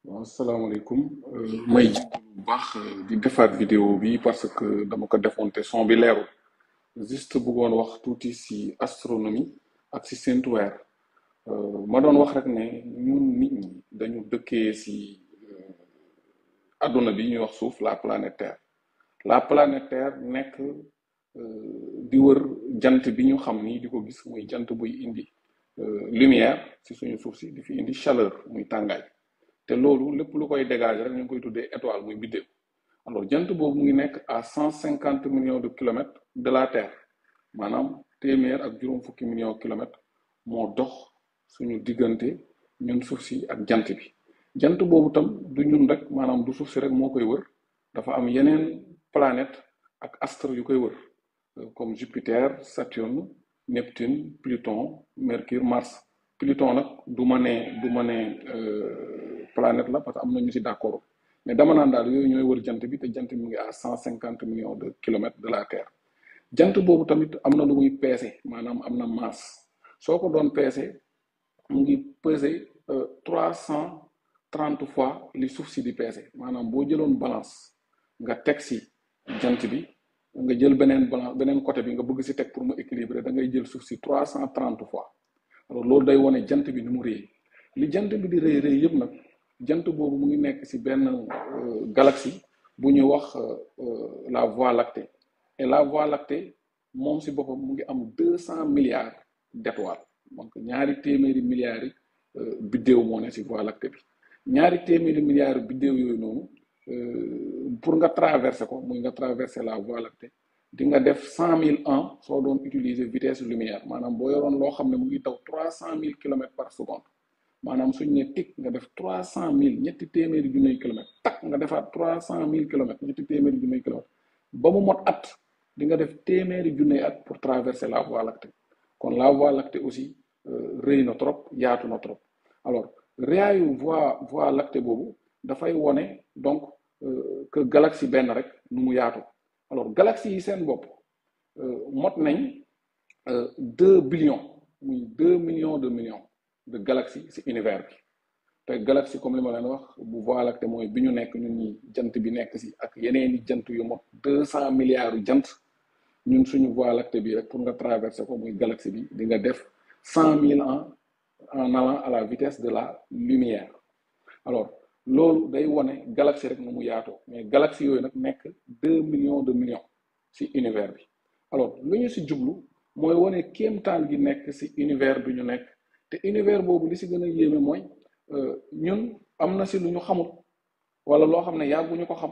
Bon, asalaamaaleykum may jiitu bu baax di defaat vidéo bi parce que dama ko defoon te son bi leerul juste bëggoon wax tuuti ci astronomie ak ci séntu weer ma doon wax rek ne ñun nit ñi dañu dëkkee ci àdduna bi ñuy wax suuf la planète Terre la planète Terre nekk di wër jant bi ñu xam ni di ko gis muy jant buy indi lumière ci suñu suuf si di fi indi chaleur muy tàngaay te loolu lépp lu koy dégager rek ñu ngi koy tuddee étoile muy biddéew alors jant boobu mu ngi nekk à 150 millions de kilomètres de la Terre maanaam téeméer ak juróom fukki millions kilomètres moo dox suñu diggante ñun suuf si ak jant bi jant boobu tam du ñun rek maanaam du suuf si rek moo koy wër dafa am yeneen planète ak astre yu koy wër comme Jupiter Saturne Neptune Pluton Mercure Mars Pluton nag du ma ne planète la parce que am na ñu si d'accord mais dama naan daal yooyu ñooy wër jant bi te jant bi mu ngi à 150 millions de kilomètres de la Terre jant boobu tamit am na lu muy peese maanaam am na masse soo ko doon peese mu ngi peser 330 fois li suuf si di peese maanaam boo jëloon balance nga teg si jant bi nga jël beneen balance beneen côté bi nga bëgg si teg pour mu équilibrer da ngay jël suuf si 330 fois alors loolu day wone jant bi ni mu rëy li jant bi di rëy rëy yëpp nag jant boobu mu ngi nekk si benn galaxie bu ñuy wax la Voie lactée et la Voie lactée moom si boppam mu ngi am 200 milliards d'étoiles donc ñaari téeméeri milliards yi biddéew moo ne si Voie lactée bi ñaari téeméeri milliards biddéew yooyu noonu pour nga traverser ko muy nga traverser la Voie lactée di nga def 100 000 ans soo doon utiliser vitesse lumière maanaam boo yoroon loo xam ne mu ngi daw 300 000 kilomètres par seconde maanaam suñ ne tic nga def 300 000 ñetti téeméeri junniy kilomètres tak nga defaat 300 000 kilomètres ñetti téeméeri junniy kilomètres ba mu mot at di nga def téeméeri junniy at pour traverser la Voie lactée kon la Voie lactée aussi rëy na trop yaatu na trop alors rëyaayu voie lactée boobu dafay wone donc que galaxie benn rek nu mu yaatu alors galaxie yi seen bopp mot nañ 2 billions muy 2 millions de millions de galaxies ci univers bi te galaxie comme li ma leen wax bu Voie lactée mooy bi ñu nekk ñun ñi jant bi nekk ci ak yeneeni jant yu mot 200 milliards jant ñun suñu Voie lactée bi rek pour nga traverser ko muy galaxie bi di nga def 100 000 ans en allant à la vitesse de la lumière alors loolu day wone galaxie rek nu mu yaatoo mais galaxie yooyu nag nekk 2 millions de millions ci univers bi alors lu ñu ci jublu mooy wone kéemtaan gi nekk ci univers bi ñu nekk te univers boobu li ci gën a yéeme mooy ñun am na ci lu ñu xamul walla loo xam ne yàgguñu ko xam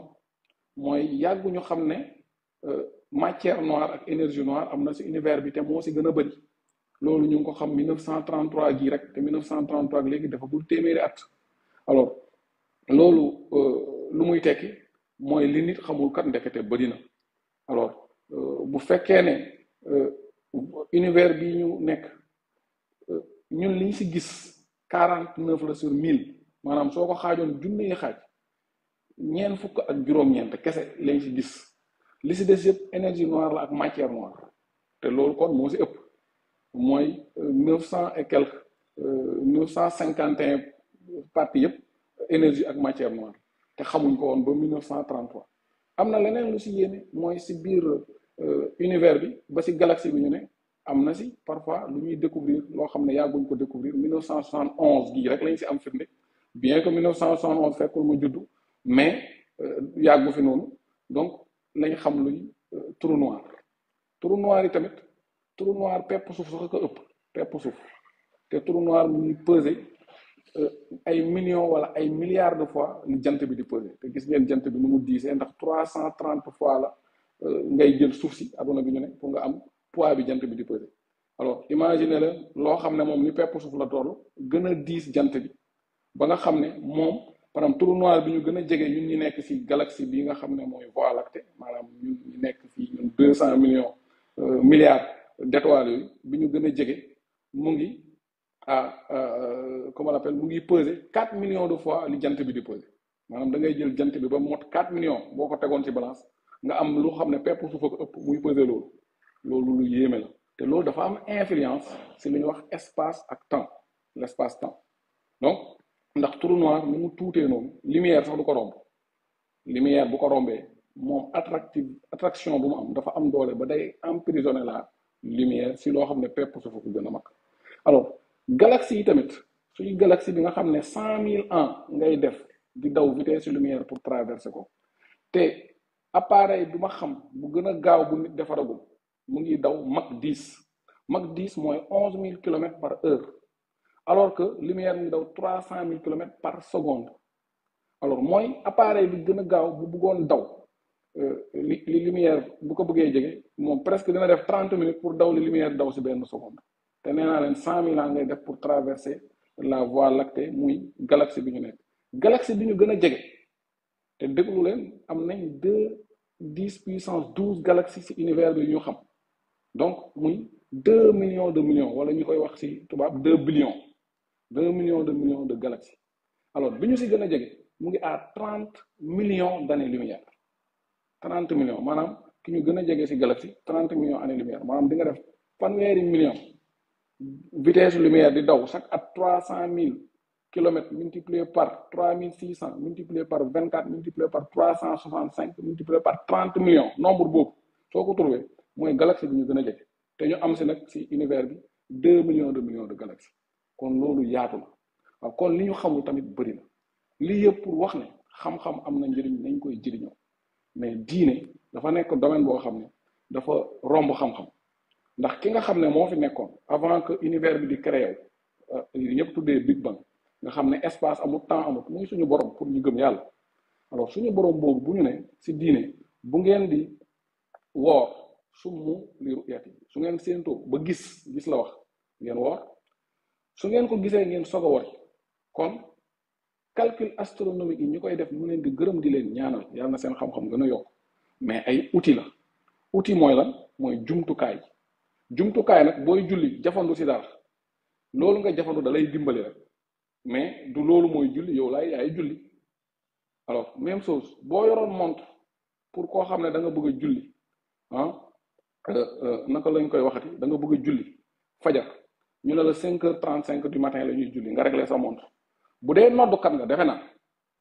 mooy yàgguñu xam ne matière noire ak énergie noire am na ci univers bi te moo ci gën a bari loolu ñu ngi ko xam 1933 gii rek te 1933 léegi dafa bul téeméeri at alors loolu lu muy tekki mooy li nit xamul kat ndekete bari na alors bu fekkee ne univers bi ñu nekk ñun liñ ci gis 49 la sur 1000 maanaam soo ko xaajoon junne yi xaaj ñeent fukk ak juróom-ñeent kese lañ ci gis li ci des yëpp énergie noire la ak matière noire te loolu kon moo ci ëpp mooy 900 et quelques 951 parties yëpp énergie ak matière noire te xamuñ ko woon ba 1933 am na leneen lu ci yéene mooy ci biir univers bi ba ci galaxie bi ñu ne am na ci parfois lu ñuy découvrir loo xam ne yàgguñ ko découvrir 1971 gii rek lañ ci am firnde bien que 1971 fekkul ma juddu mais yàggu fi noonu donc lañ xam luy trou noir yi tamit trou noir pepp suuf sax ko ëpp pepp suuf te trou noir mu ngi peser ay millions wala ay milliards de fois li jant bi di peser te gis ngeen jant bi nu mu diisee ndax 330 fois la ngay jël suuf si aduna bi ñu ne pour nga am poids bi jant bi di peser alors imagine la loo xam ne moom ni pepp suuf la toll gën a diis jant bi ba nga xam ne moom par exemple trou noir bi ñu gën a jege ñun ñu nekk ci galaxie bi nga xam ne mooy Voie lactée maanaam ñun ñu nekk fii ñun 200 millions milliards d'étoiles yooyu bi ñu gën a jege mu ngi comment on appelle mu ngi peser 4 millions de fois li jant bi di peser maanaam da ngay jël jant bi ba mot 4 millions boo ko tegoon ci balance nga am lu xam ne pepp suuf ko ëpp muy peser loolu lu yéeme la te loolu dafa am influence ci lu ñuy wax espace ak temps l'espace temps donc ndax trou noir ni mu tuutee noonu lumière sax du ko romb. lumière bu ko rombee moom attraction bu mu am dafa am doole ba day emprisonner la lumière si loo xam ne pepp suuf ko gën a mag. alors galaxie yi tamit suñu galaxie bi nga xam ne 100 000 ans ngay def di daw vitesse lumière pour traverser ko te appareil bi ma xam bu gën a gaaw bu nit defaragul mu ngi daw Mach 10. Mach 10 mooy 11 000 kilomètres par heure alors que lumière mu ngi daw 300 000 kilomètres par seconde. alors mooy appareil bi gën a gaaw bu bëggoon daw li lumière bu ko bëggee jege moom presque dina def 30 minutes pour daw li lumière daw si benn seconde te nee naa leen 100 000 ans ngay def pour traverser la voie lactée muy galaxie bi ñu nekk. galaxie bi ñu gën a jege te déglu leen am nañ 2 10 puissance 12 galaxies si univers bi ñu xam donc muy 2 millions de millions wala ñu koy wax si tubaab 2 billions 2 millions de galaxies. alors bi ñu si gën a jege mu ngi à 30 millions d'années-lumière 30 millions maanaam ki ñu gën a jege si galaxie 30 millions années-lumière maanaam di nga def fanweeri millions vitesse lumière di daw chaque at 300 000 kilomètres multiplié par 3600 multiplié par 24 multiplié par 365 multiplié par 30 millions nombre boobu soo ko trouvé mooy galaxie bi ñu gën a jege te ñu am si nag si univers bi 2 millions de galaxies kon loolu yaatu na waaw kon li ñu xamul tamit bëri na lii yëpp pour wax ne xam-xam am na njëriñ nañ koy jëriñoo mais diine dafa nekk domaine boo xam ne dafa romb xam-xam ndax ki nga xam ne moo fi nekkoon avant que univers bi di créé ñëpp tuddee Big Bang nga xam ne espace amul temps amul muy suñu borom pour ñu gëm yàlla. alors suñu borom boobu bu ñu ne si diine bu ngeen di woor summu li ru'yati su ngeen séentoo ba gis la wax ngeen woor su ngeen ko gisee ngeen soog a wori kon calcul astronomique yi ñu koy def mu leen di gërëm di leen ñaanal yàlla na seen xam-xam gën a yokk mais ay outil la outil mooy lan mooy jumtukaay nag booy julli jafandu si dara loolu nga jafandu da lay dimbali rek mais du loolu mooy julli yow yaay julli. alors même chose boo yoroon montre pour koo xam ne da nga bëgg a julli naka lañ koy waxati da nga bëgg a julli fajar ñu ne la 5h35 du matin la ñuy julli nga réglé sa montre bu dee noddukat nga defe naa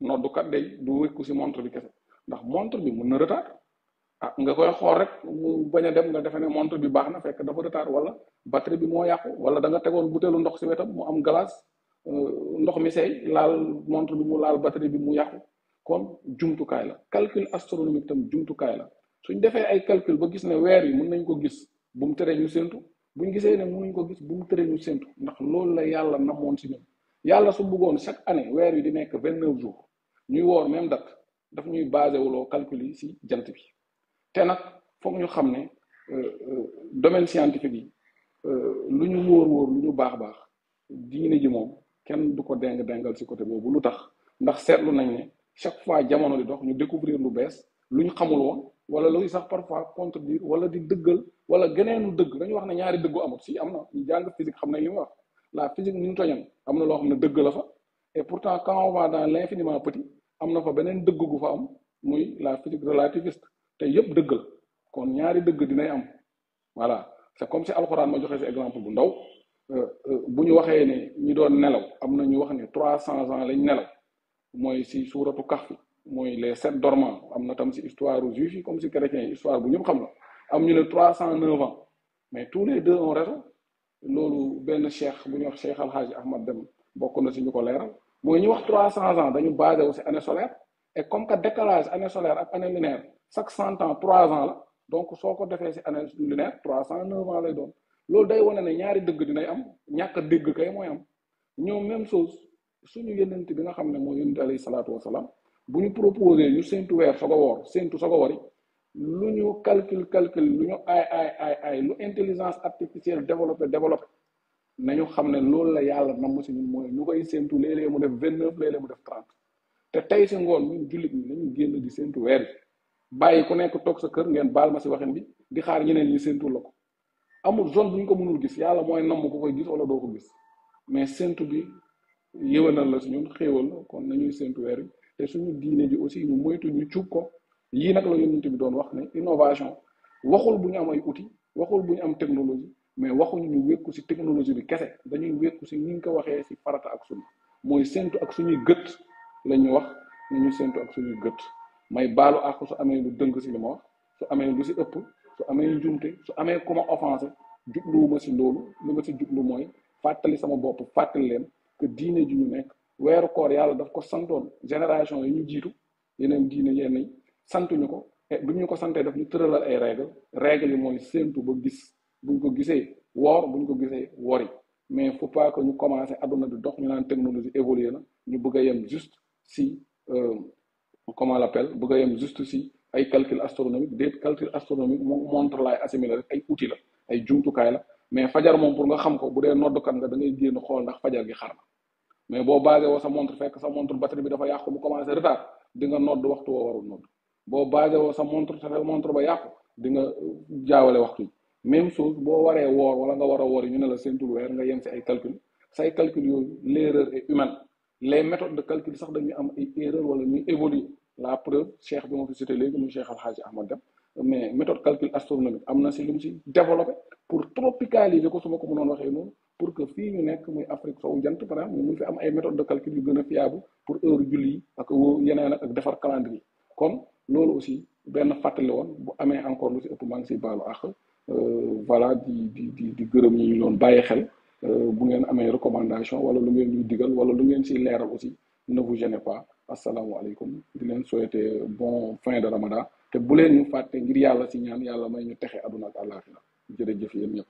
noddukat day du wékku si montre bi kese ndax montre bi mën na retard nga koy xool rek mu bañ a dem nga defe ne montre bi baax na fekk dafa retard wala batterie bi moo yàqu wala da nga tegoon butéelu ndox si wetam mu am glace ndox mi seey laal montre bi mu laal batterie bi mu yàqu. kon jumtukaay la calcul astronomique tam jumtukaay la suñ defee ay calcul ba gis ne weer yi mën nañ ko gis bu mu teree ñu séntu buñ gisee ne mënuñ ko gis bu mu teree ñu séntu ndax loolu la yàlla namoon si ñun yàlla su bëggoon chaque année weer yi di nekk 29 jours ñuy woor même date daf ñuy basé wuloo calcul yi si jant bi te nag foog ñu xam ne domaine scientifique yi lu ñu wóor lu ñu baax diine ji moom kenn du ko dengal si côté boobu lu tax ndax seetlu nañ ne chaque fois jamono di dox ñu découvrir lu bees lu ñu xamul woon wala luy sax parfois contredire wala di dëggal wala geneenu dëgg dañu wax ne ñaari dëggu amut si am na ñu jàng physique xam nañ li mu wax la physique newtonienne am na loo xam ne dëgg la fa et pourtant quand on va dans l'infiniment petit am na fa beneen dëgg gu fa am muy la physique relativiste te yëpp dëgg la kon ñaari dëgg dinay am voilà c'est comme si alxuraan ma joxe si exemple bu ndaw bu ñu waxee ne ñi doon nelaw am na ñu wax ne 300 ans lañ nelaw mooy si suuratu Kahf mooy les 7 dormants am na tam si histoire juif yi comme si chrétiens yi histoire bu ñëpp xam la am ñu ne 309 ans mais tous les deux ont raison loolu benn cheikh bu ñuy wax Cheikh Alhaji Ahmad Dem bokk na si ñu ko leeral mooy ñu wax 300 ans dañu basé wu si année solaire et comme que décalage année solaire ak année lunaire chaque 100 ans 3 ans la donc soo ko defee si année lunaire 309 ans lay doon loolu day wane ne ñaari dëgg dinay am ñàkk a dégg kay mooy am ñoom même chose suñu yonent bi nga xam ne mooy yonent alayhi salaatu wasalaam bu ñu proposé ñu séntu weer soog a woor séntu soog a wori lu ñu calcul lu ñu ay lu intelligence artificielle développé nañu xam ne loolu la yàlla namm si ñun mooy ñu koy séntu léeg-léeg mu def 29 léeg-léeg mu def 30 te tey si ngoon ñun jullit ñi nañu génn di séntu weer yi bàyyi ku nekk toog sa kër ngeen baal ma si waxin bi di xaar ñeneen ñi séntu la ko amul zone bu ñu ko mënul gis yàlla mooy namm ko koy gis wala doo ko gis mais séntu bi yëwanal la si ñun xéewal la kon nañuy séntu weer yi te suñu diine ji aussi ñu moytu ñu cuub ko yii nag la yonent bi doon wax ne innovation waxul bu ñu am ay outils waxul bu ñu am technologie mais waxuñu ñu wékku si technologie bi kese dañuy wékku si ni nga ko waxee si farata ak sunna mooy séntu ak suñuy gët la ñu wax nañu séntu ak suñuy gët may baalu àq su amee lu dëng si li ma wax su amee lu si ëpp su amee njumte su amee ku ma offensé jubluwuma si loolu li ma si jublu mooy fàttali sama bopp fàttali leen que diine ji ñu nekk weeru koor yàlla daf ko santoon génération yi ñu jiitu yeneen diine yenn yi santuñu ko bu ñu ko santee daf ñu tëralal ay règle yi mooy séntu ba gis buñ ko gisee woor buñ ko gisee wori mais faut pas que ñu commencé àdduna di dox ñu naan technologie évolué na ñu bëgg a yem juste si comment on l'appelle bëgg a yem juste si ay calcul astronomique des calcul astronomique moom montre laay assimilé rek ay outil la ay jumtukaay la mais fajar moom pour nga xam ko bu dee noddkat nga da ngay génn xool ndax fajar gi xar na mais boo basé woo sa montre fekk sa montre batterie bi dafa yàqu mu commencé retard di nga nodd waxtu woo warul nodd boo basé woo sa montre sa montre ba yàqu di nga jaawale waxtu yi même chose boo waree woor wala nga war a woori ñu ne la séntul weer nga yem si ay calcul say calcul yooyu l'erreur est humaine les méthodes de calcul sax dañuy am ay erreur wala ñuy évoluer la preuve cheikh bi ma fi cité léegi muy cheikh alxaaji ahmad dem mais méthode calcul astronomique am na si lu mu si développé pour tropicaliser ko su ma ko mënoon waxee noonu pour que fii ñu nekk muy Afrique sowu jant par exemple ñu mun fi am ay méthode de calcul yu gën a fiable pour heure julli yi ak yeneen ak defar calendrier kon loolu aussi benn fàttali woon bu amee encore lu si ëpp maa ngi si baalu àq voilà di gërëm ñi ñu doon bàyyi xel bu ngeen amee recommandation wala lu ngeen ñuy digal wala lu ngeen si leeral aussi ne vous gênez pas asalaamualeykum di leen souhaiter bon fin de ramadan te bu leen ñu fàtte ngir yàlla si ñaan yàlla may ñu texe àdduna ak àllaaxira jërëjëf yéen ñëpp